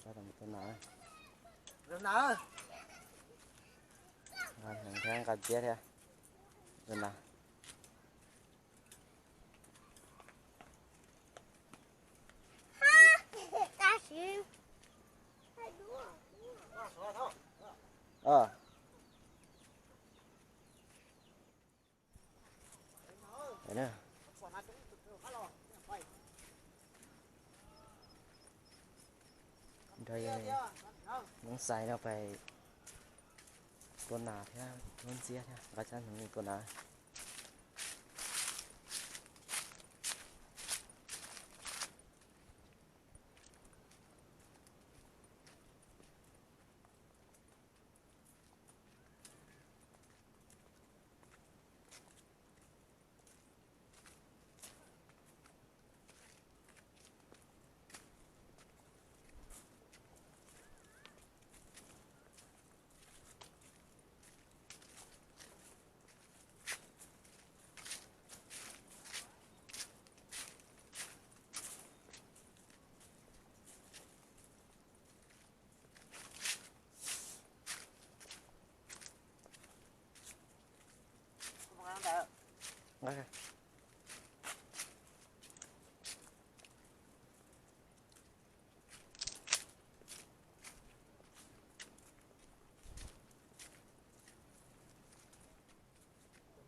Sab tau mus tua nas. Nqa hneev thiab nqa ntxiab thiab. Tua nas. Nrog Noob Xais no pais tua nas thiab tua ntxiab thiab nqa sab hneev tua nas.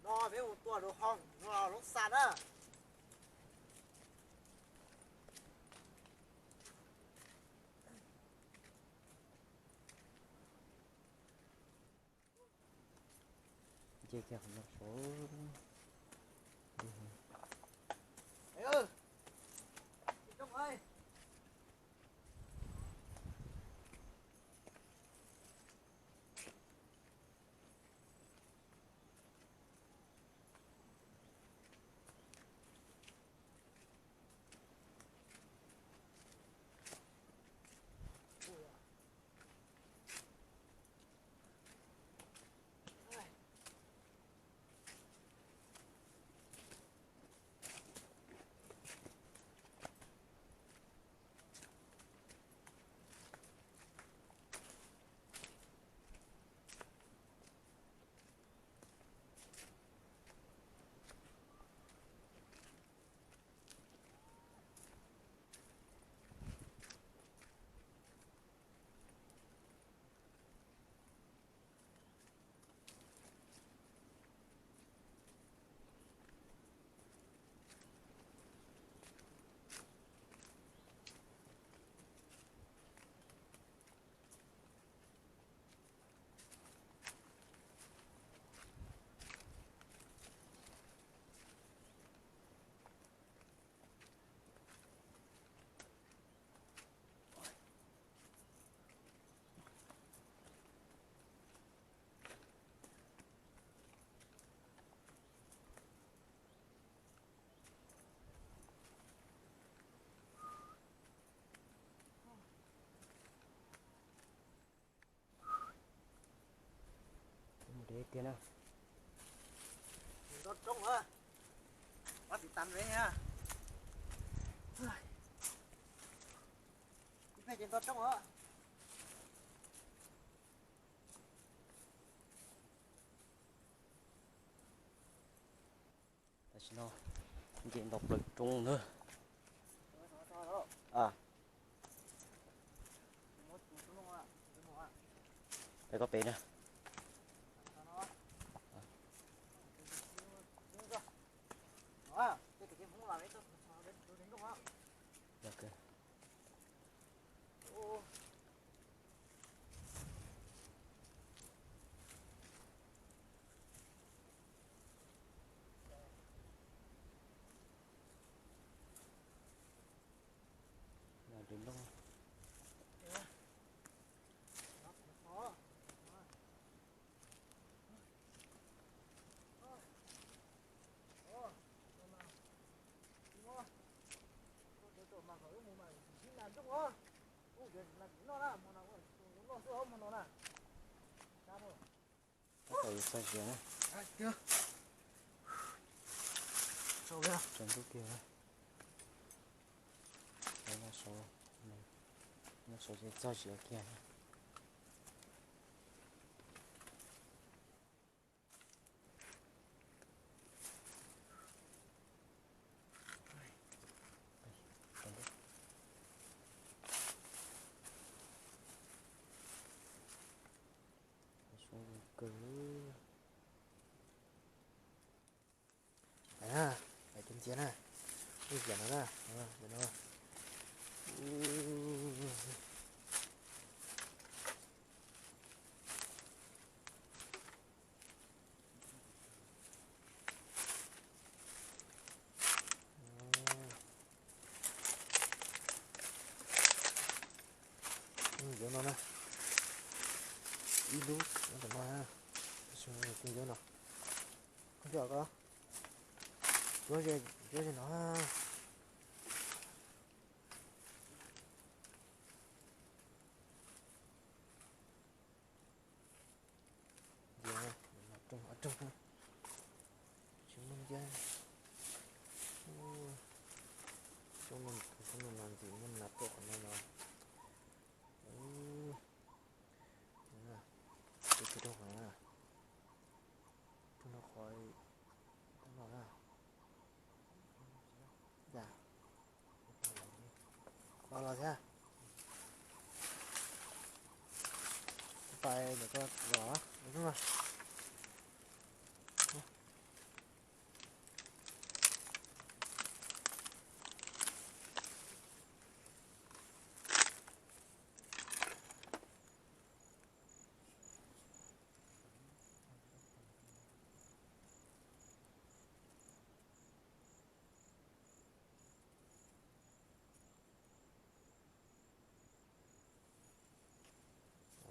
No peb mus tua rau hoo no lub xa na. Nce kiag qhov no saud. Mus deb tiag na. Nto roob a, pab tiv tas ve na. Ib pliag ces nto roob a. Tam sim no nce nto plaws roob na. Peb koj pem na. Tsaus ntuj kiag. Nyob saud, nyob Txog siav kiag. Sub kawg. Pais na, pais tus ntxias na. Tus ntxias no na, no. Tus ntxias no na, ib lub no, tus no na, tus ntxias no, koj coj ko, cuab ze, cuab ze no. Ntxias, rooj, rooj, tsis muaj ntxias. Coob no, coob no mas ntxim muaj nas tuaj qhov no mas. Tus kiag rooj qhov no na. Rooj no qhov, rooj no na. Los los thiab. Pais ntawm koj los.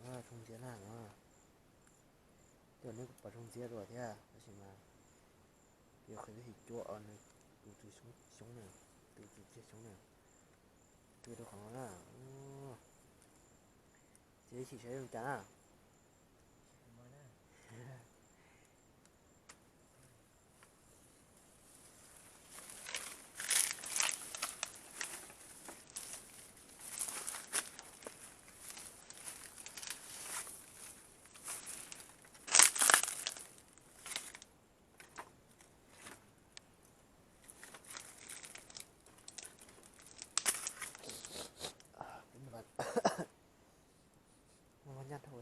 Rooj ntxias na no. Cov neb kuj pom rooj ntxias dua thiab tab sis mas yuav qhia vib him cuab nws tus tus xyoob, xyoob na, tus tus txiag xyoob na. Tus rau qhov no na. Ces ib chim saib zoo cas na. Nyaj dhau.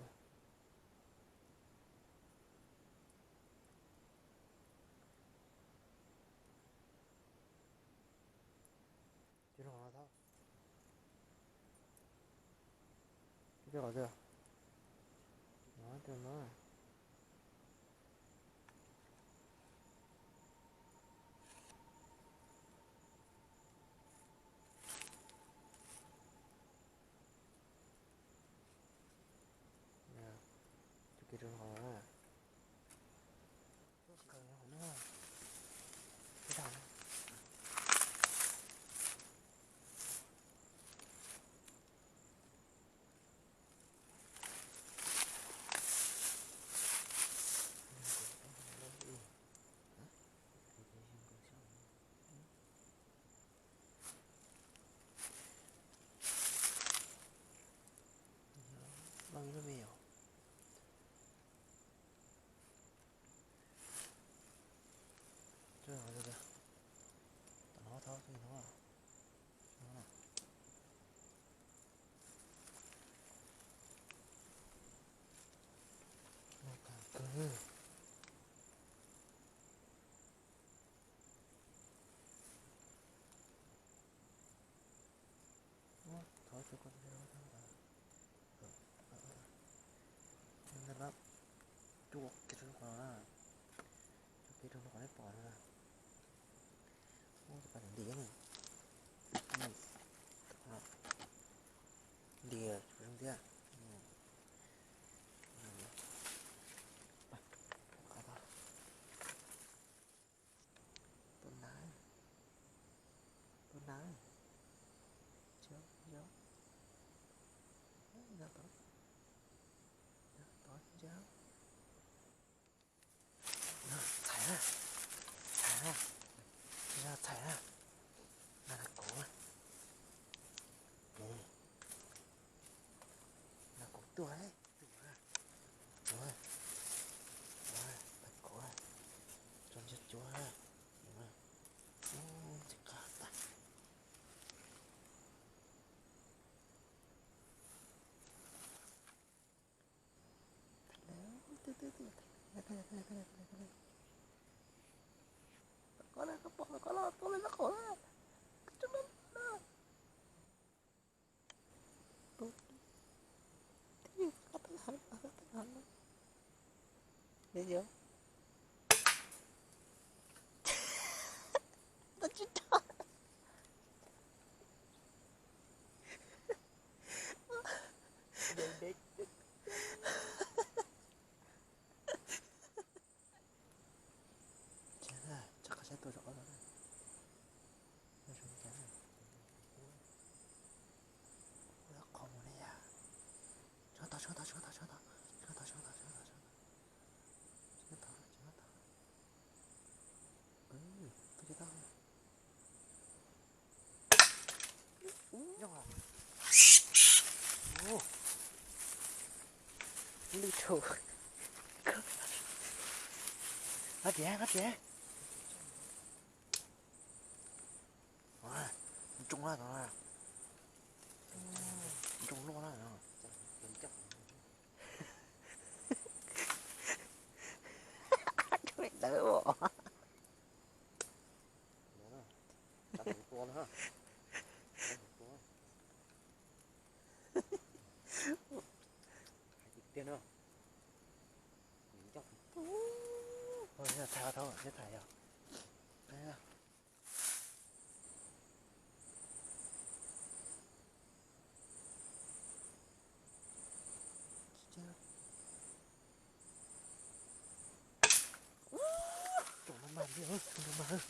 Cov no thab. Cov no, cov no. Tus kiag rau hauv na. Kawg hauv na. Ib tag na. Loj ib lub me yom. Tom no thab, tom no. Loj kawg. Thov tso koj, tso kiag rau qhov no na, tso kiag rau qhov nej pom no na. Ub, tus pas ntiag ne, ntiag tsis zoo thiab. Tus nav, tus nav, tsis yog, tsis yog, tod, tod tsis yog. Txhais na, txhais na, tsis yog txhais na, na kuv. Tuaj, tuaj, tuaj, tag kov, tso ntsiag cuav, tsis qab tag. Tsis qab saib tuaj zom qab no na. Qhov mus ne yom. Tsis tau, tsis tau, tsis tau, tsis tau, tsis tau, tsis tau, tsis tau, tsis tau. Tuaj tsis tau. Ub, lwj dhau. Qab tias, qab tias. Ntsoo na, ntsoo luaj na. Dawb os. Tham thaum, tham yog. Tsoom no mas, tsoom no mas.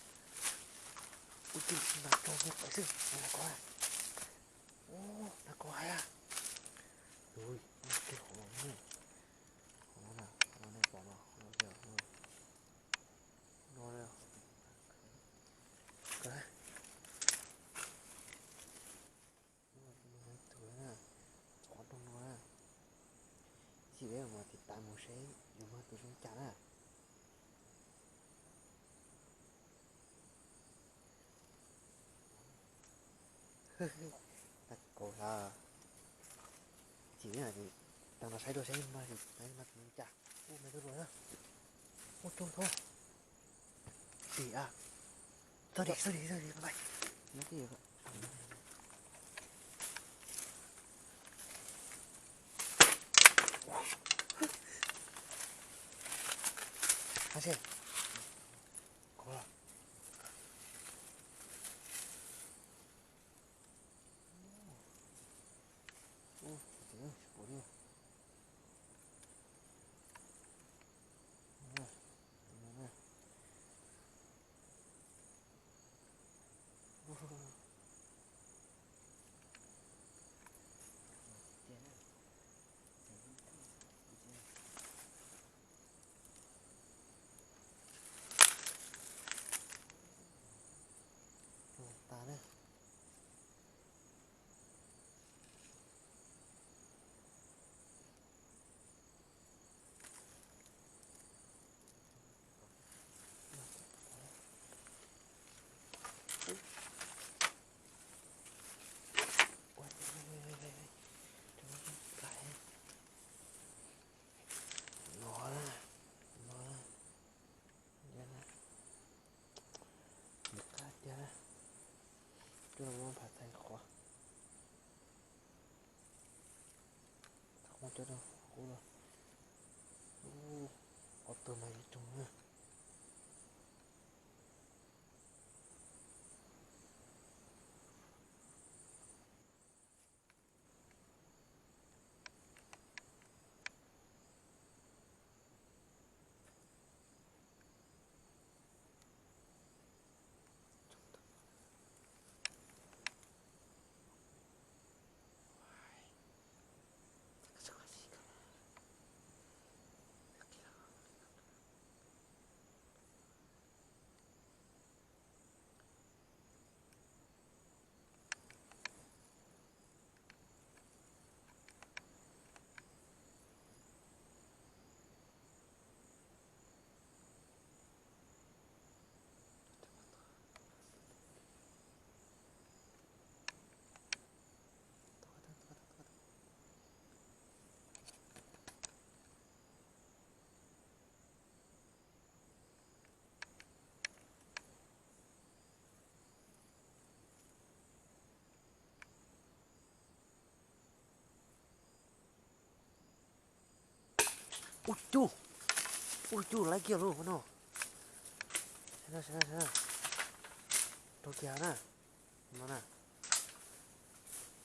Ua cas mas tsoom no pais xwb, na kov, na kov hais. Ui, kiag qhov no, qhov no na, qhov no nej pom no, qhov no kiag, no na. Tus no na, qhov rooj no na. Ib chim peb mam tiv tas mus seb yuav muaj tus zoo cas na. Tag kaus hlab. Ib chim peb mam tiv tas no saib dua seb yuav muaj tus zoo cas. Ua me tub luas na. Ua tsaug thaub. Tim a. Txog dim, txog dim, txog dim, bye. Hab se. Kov los. Ub, tsis pom li. Tas na. No na, no na, no na. Nws qab tiag na. Coj los muab phav txhais qhuav. Txhob muab coj rau qub los. Ub, ob tug mas yeej tsoog na. Ub cug, ub cug laib kiag lub no. Saib na, saib na, saib na. Raug kiag na. No na.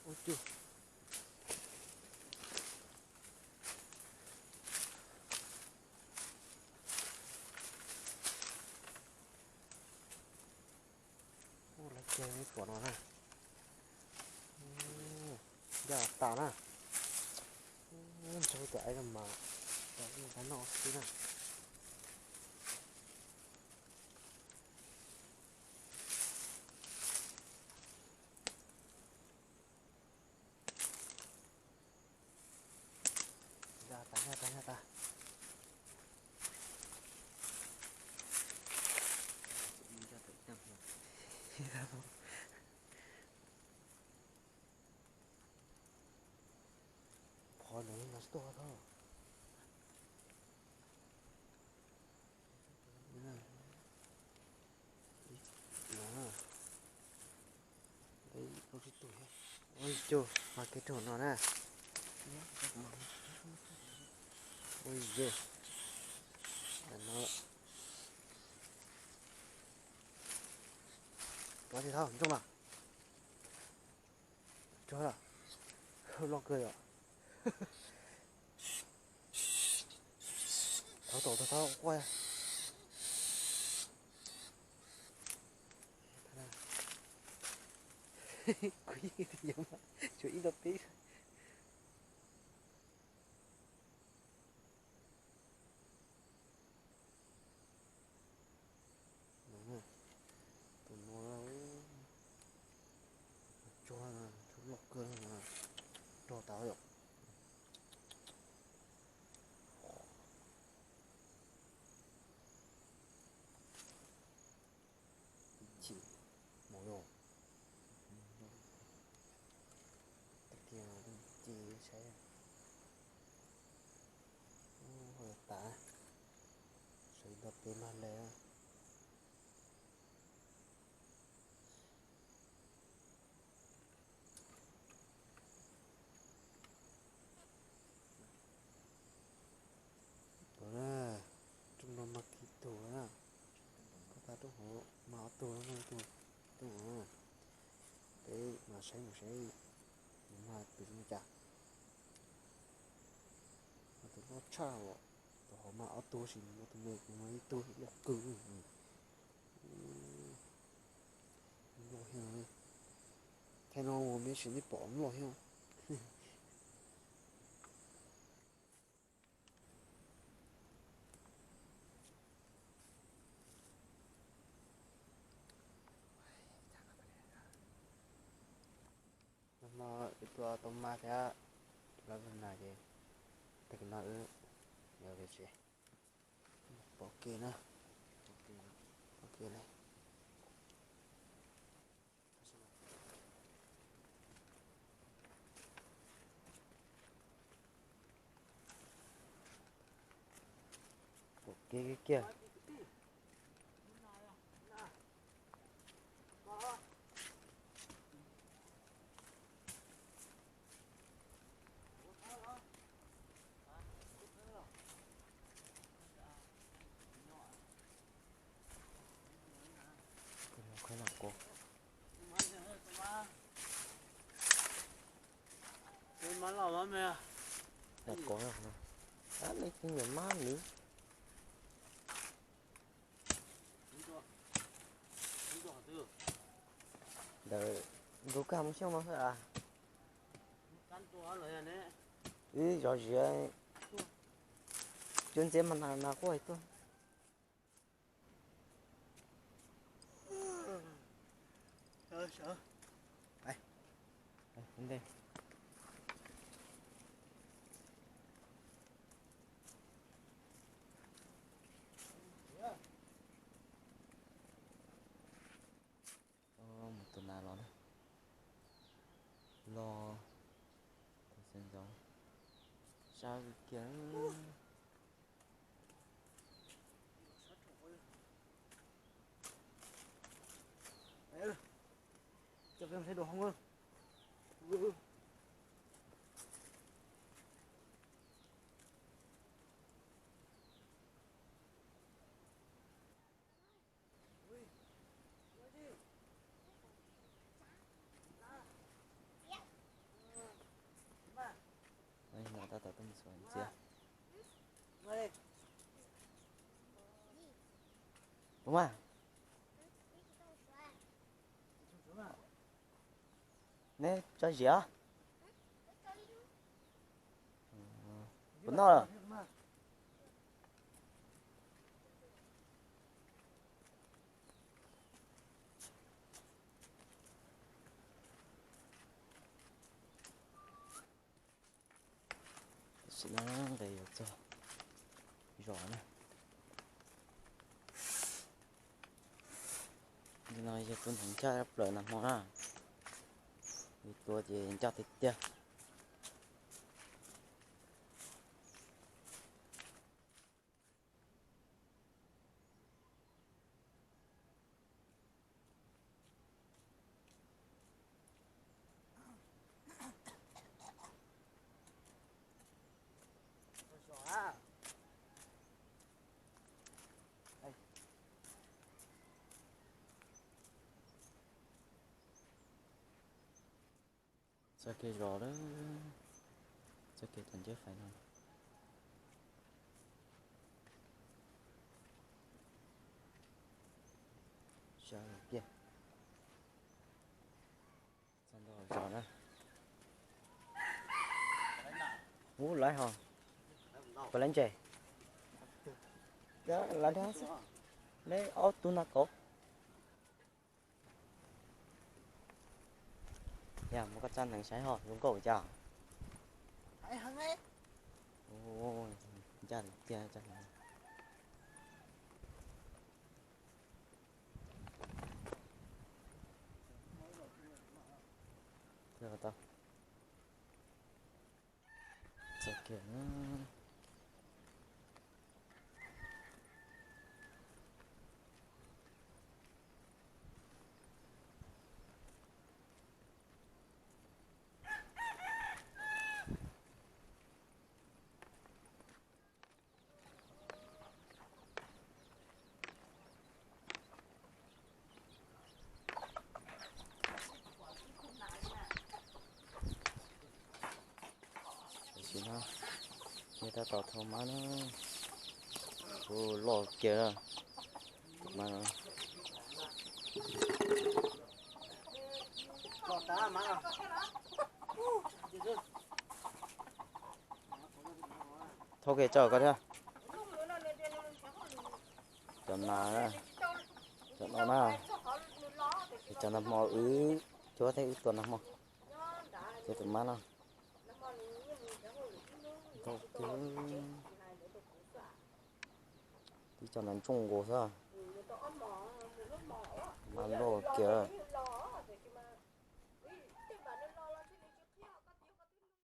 Ub cug. Ub, laib kiag pom no na. Ncaj tas na. Ntsaug tus aib no mas, tab noj xwb na. Ncaj tas, ncaj tas, ncaj tas. Phov no mas tuaj tau. Ua ib cug mas kev raug no na. Ua ib cug no. Pov thiaj thaub ntsooj na. Tsuag loj kawg yom. Thaub tom thaub quaj. Kuv yeej tsuas ib nto peb. Tus no tsuag, tsuag loj kawg, rog tas yom. Chim mus yom. Tiag tiag, ces saib. Ua tas, saib nto peb mag lawm. Tus na, rooj no mag ib tug na, koj tas rooj hauv mag ob tug, ib tug, ib tug na. Peb mas saib mus saib nws mag tus zoo li cas. Mas tus loj tshaj os, tus hauv mag ob tug tab sis tus me kuv mag ib tug loj kawg. Loj heev. Thaum no mus me sim nej pom loj heev. Nag hmo wb tuaj tau mab thiab lawv na ces tag kis no wb yuav pem tsev. Pom kev na, pom kev li. Pom kev kiag. Koj mus khaib lam kos. Lam kos no. Ab, nej tus niam mab nws. Ntawm nkaus kaj mus xyoob no xwb as. Wb zov ziav, cuab ntxiab mas nas quaj tuaj. Mus tus nas los na. Los, sab kiag. Coj peb mus saib dua hoob. Tab tom tuaj mus xuas ntxiab. Ua mas, neb tso ziam. Puas noj lawm? Tam sim no nqes yuav txog zos na. Nim no yog tus neeg ncaj plaws nag hmo na, yus tua ces ncaj tiag tiag. Txoj kev zos lawm, txoj kev tom nceb fais no. Sab kiag, txog ntua zos na. Ub, lawv ho, puas lawv ntses? Lawv, neb ob tug no kauv. Yog mus koj tsa nees saib ho zoo nkauj cas. Ncaj tiag tiag. Txoj kev na. Tam sim no yog tab tom thau mab na. Ua loj kiag na. Mab no. Thau kiag tso koj thiab. Cov nas, cov no na, cov nag hmo wb cuab thiab wb tua nag hmo, cuab tus mab no. Ntau kiag, tib co ntawd ntsooj nkaus xwb. Mab loj kiag.